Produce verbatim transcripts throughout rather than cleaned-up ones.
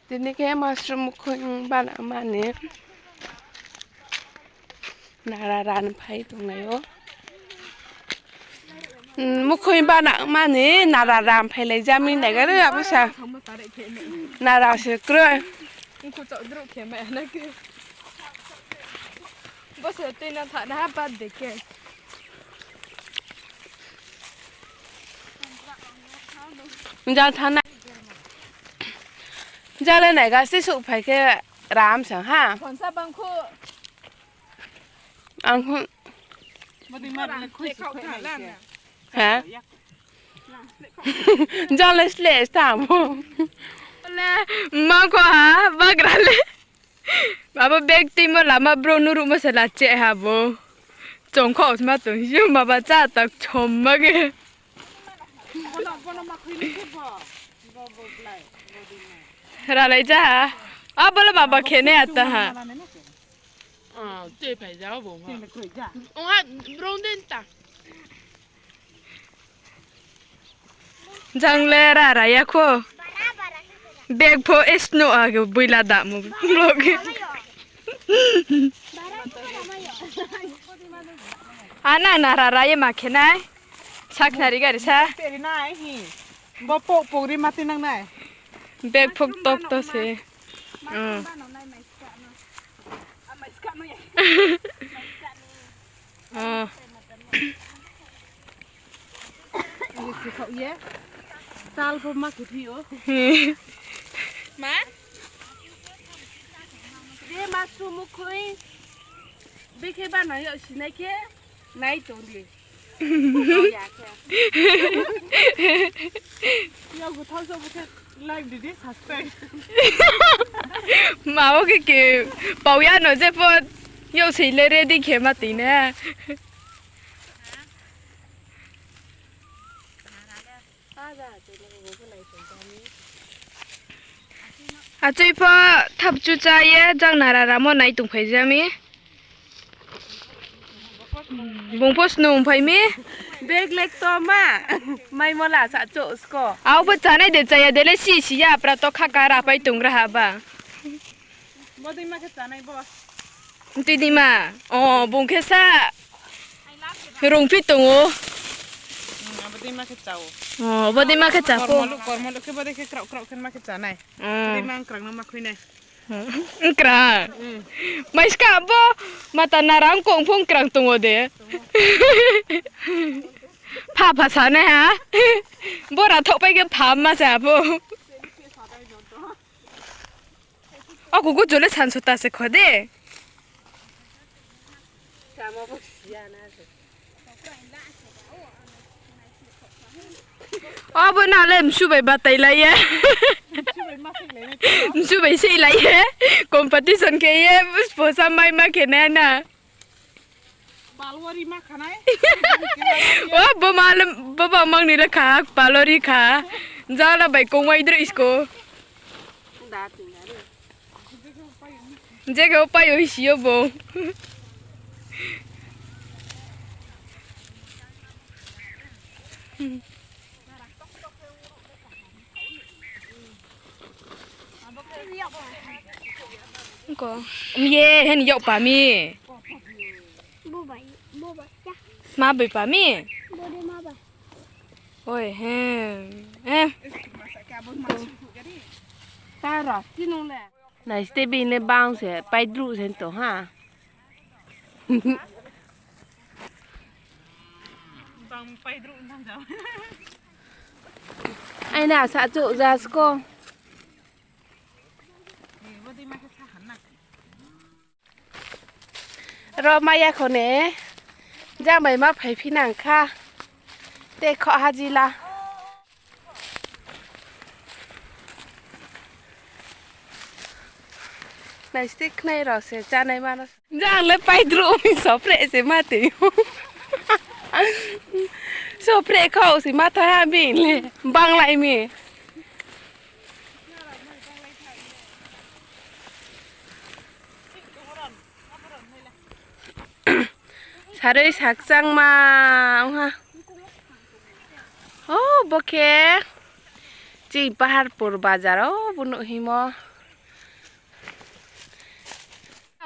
Tini khe mushroom mukhoing bana mani nara ran phai tonglai ou. Mukhoing bana mani nara ran phailai jami nai gari abo sa. Nara se kroi. Bo se tui na tha na ha bad de khe. Jang thanng na. Jang le nai ga se souhphai khe ram sang ha. Ang khu. Ha? Jang le sleh tang bo. Le, ma kho ha, bagra le. Abo bag tuimo lama bro nuruhmo se la cheh ha bo. Chongkho sma tong, yo maba chá tak chom ma khe. Ralai ja ha. Abo le maba khe nai ata ha. Jang le rara ya kho. Bag pho snow age boila damo vlog. Ana nara ra ye ma khe nai. Sakhnari gari sa. Bo pok pok ri ma tui nang nai. Bag phok tok to se. Sal pho ma khe phi ou. Ma? De ma su mukhui. Bekhe bana yo sinai khe nai tong di. Yago thang so bukhe like di di subscribe. Ma o khe khe pau ya no je pho yo sei le ready khe ma tui na. Achoi pho thapchu chá ye jang nara ramo nai tongphai jami. Bung pho snung phai mi. Bag lek to ma. Maimo la sa chouh sko. Ao pho chánai de chaya de le si si ya pra to kha kara pai tongra ha ba. Tui di ma. O, bung khe sa. Rungphi tong ou. Abo dei ma khe chá pho. Kormo luk khe bo dei khe kraoh kraoh khe ma khe chánai. Dei ma krang no ma khui nai. Nkrang. Maiska bo mata nara ongkong pho nkrang tong ou de. Pha pha sanai ha. Bo rathaohpai khe pha ma sa pho. Akuku jo le sansota se kho de. Abo na le msu bai batailai ye. Msu bai seihlai ye. Competition khe ye, posa mai ma khe nai na. O, bo ma le, bo ba mang ni le kha, palori kha. Jala bai kongwai droi sko. Je khe o pai o hisi yo bo. Ye, hen yag pa mi. Ma bai pa mi. Oi, hen. Nai ste bini bang se paidruh se tong ha. Aina sa chouh ja sko. Ro maya kho ne, jang bai ma phaiphi nang kha. Te kho hajila. Nai ste khnai rao se chánai mano. Jang le paidruh mi sopre se ma tui. Sopre khao se ma tha ha bini le. Banglai mi. Sarui sakchangma ong ha. O, bo khe chini Paharpur bazar o, bo nuh himo.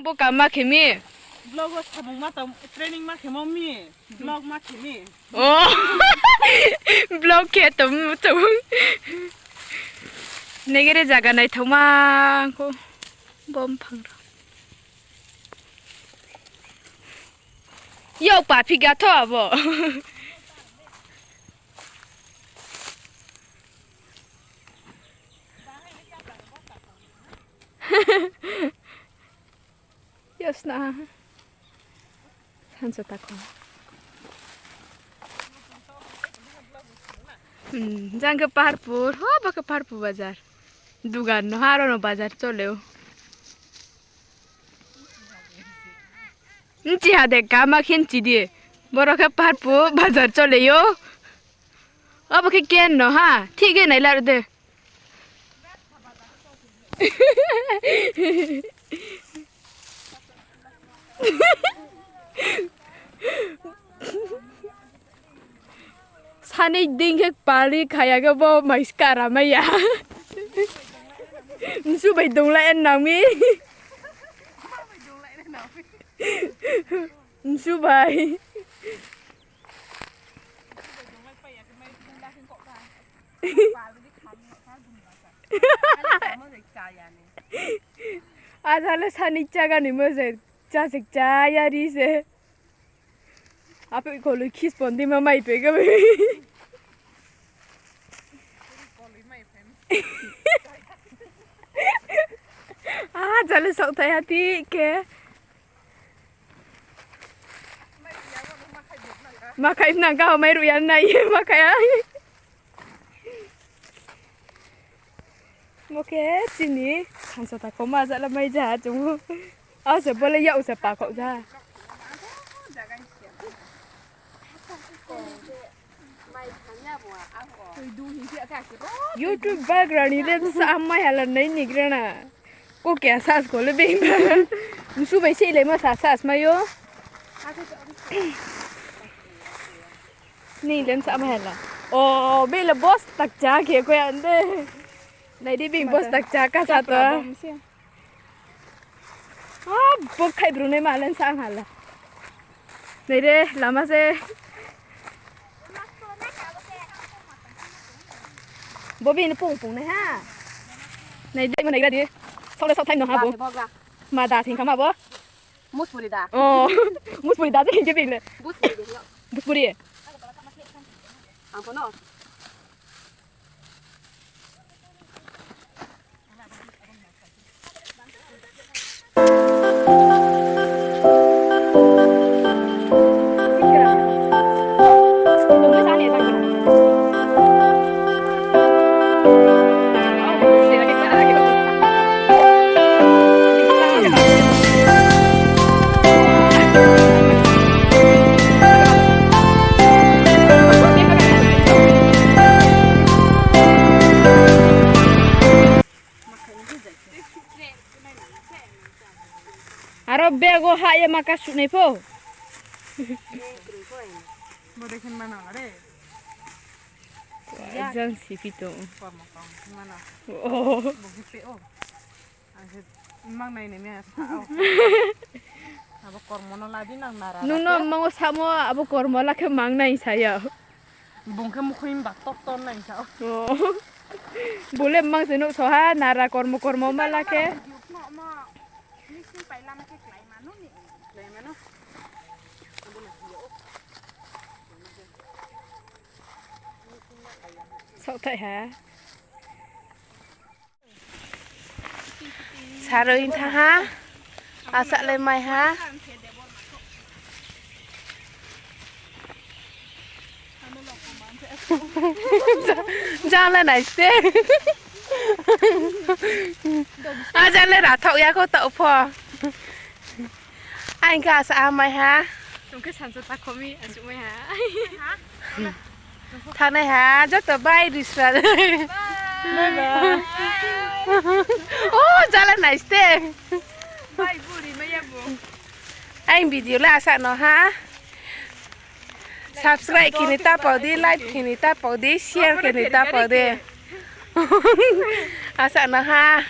Bo kam ma khe mi? Vlog wo samung ma tong, training ma khe mo mi. Vlog ma khe mi. O, vlog khe tong tong. Negere zaga naithaoma kho. Bom phang rao. Yag pa phiga tho abo. Yasna. Hansa takho. Hmm, jang khe Paharpur, ho bo khe Paharpur bazar. Dugan no ha, aro no bazar chole ou. Nchi ha de, kama khe nchi di. Boro khe Paharpur bazar chole ou. Obo khe ken no ha, thik khe nai la de. Sani ding khe pali khaya khe bo mai skara mai ya. Msu bai dongla en nang mi. Msu bai. Ajale sani chaga ni mo je chasik chaya ri se. Ape koloi khis pon di ma mai pe ga. Ajale sok thai ha ti khe. Ma khai nang ka, mai ru ya nai, ma khai ai. Mo khe chini thansa ta kho ma jala mai ja chung. Ase bole yak se pa kho ja. YouTube background ni le sa mai hala nai ni grana. Ko kya sas ko le beng. Msu bai sei le ma sa sas mai yo. Ni len sa mai hala. O, be le boss tak cha khe ko ya nde. Nai di beng boss tak cha ka sa to. A, bo khai bru nai ma len sa ang hala. Nai re, lama se. Bo bini pung pung nai ha. Nai dai ma nai gra di. Sok le sok thai no ha bo. Ma da thing kha ma bo. Muspuri da. O, muspuri da je khe bini le. Buspuri de yo. Buspuri. Ang pho no. Aro bag o hah ye ma kasuh nai pho. Bo de khen mano are. Jang sipi tong. Kormo kong mano. Oh. Bo khe pe o. Ang khe mang nai nai me sa o. Abo kormo no la di nang nara. Nung no mang o samo abo kormo la khe mang nai sa ya. Bung khe mukhoi ba tok tok nai sa o. Oh. Bo le mang se nuh so ha, nara kormo kormo ma la khe. Machine pai lama khe klái mano ni. Klái mano. Abo no hi o. Saohthai ha. Saroi thanng ha. Asa le mai ha. Jang le nai ste. A jang le rathaoh ya kho taoh pho. Ang khe asa ha mai ha. Chung khe sansa ta khomi asuh mai ha. Thanai ha, joto bye risra. Bye. Bye bye. O, jala nai ste. Bye, buri maya bo. Ang video le asa no ha. Subscribe khe ni ta pau di, like khe ni ta pau di, share khe ni ta pau di. Asa no ha.